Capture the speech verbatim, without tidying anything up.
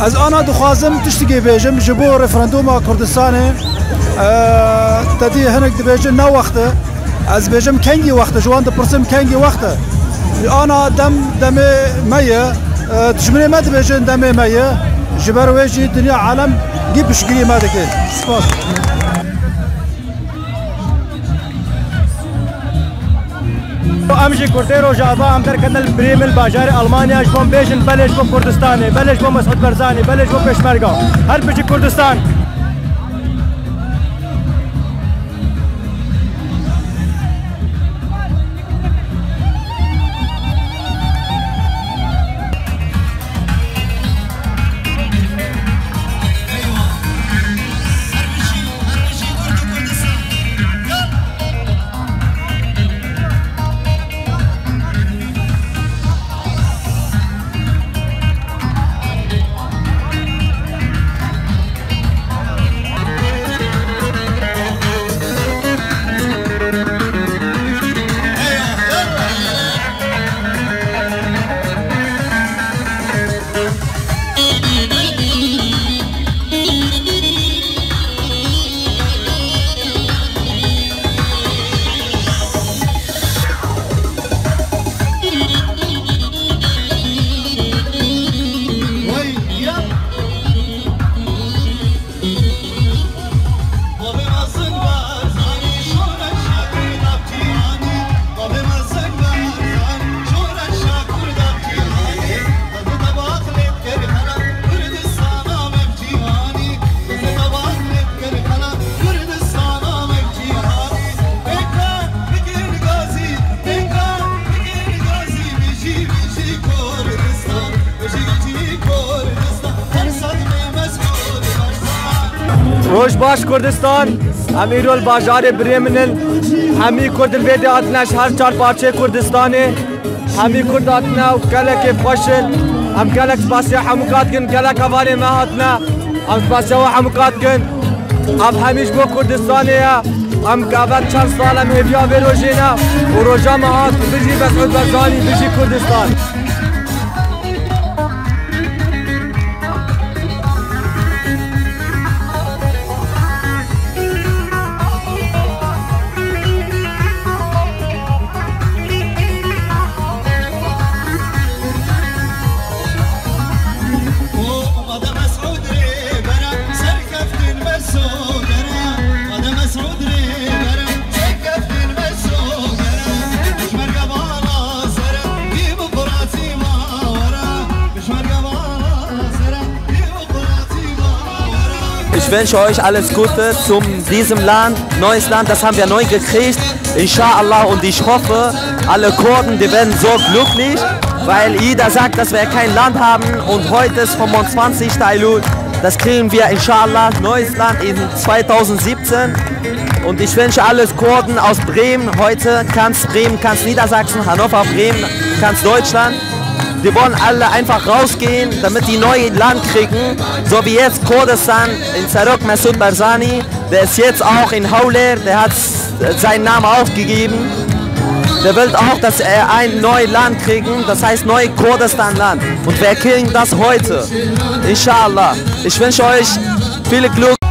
Ez ana dixwazim tiştekê bêjim ji bo referanduma Kurdistanê. Eee, te dî hinek dibêjin ne wext e. Ez bêjim kengî wext e, ji wan dipirsim kengî wext e. Ana dem demê me ye. Eee, dijminê me dibêjin demê me ye. Ji ber wê jî dinya alem gî piştgirî me dike. Spas. Em jî Kurdê Rojava em derketin li Bremen, bajarê Almanya, ji bo em bêjin belê ji bo Kurdistanê, belê ji bo Mesûd Barzanî, belê ji bo Pêşmerga. Her bijî Kurdistan! Roj baş Kurdistan, em îro li bajarê Bremen in. Hemî Kurd li vê dê hatine ji her çar parçeyê Kurdistanê. Hemî Kurd hatine û gelekê xweş in. Em gelek spasiya hemûka dikin, gelek hevalên me hatine. Em spasiya we hemûka dikin. Ev hemî ji bo Kurdistanê ye. Em gava çend sal em hêviya vê rojê ne û roja me hat. Bijî Mesûd Barzanî, bijî Kurdistan. Ich wünsche euch alles Gute zum diesem Land, neues Land, das haben wir neu gekriegt. Inshallah, und ich hoffe, alle Kurden, die werden so glücklich, weil jeder sagt, dass wir kein Land haben und heute ist fünfundzwanzigster Eylul. Das kriegen wir, inshallah, neues Land in zweitausendsiebzehn. Und ich wünsche alles Kurden aus Bremen heute, ganz Bremen, ganz Niedersachsen, Hannover, Bremen, ganz Deutschland. Die wollen alle einfach rausgehen, damit die neue Land kriegen. So wie jetzt Kurdistan in Sarok Massoud Barzani, der ist jetzt auch in Hawler, der hat seinen Namen aufgegeben. Der will auch, dass er ein neues Land kriegen, das heißt neue Kurdistan-Land. Und wir kriegen das heute. Inshallah. Ich wünsche euch viel Glück.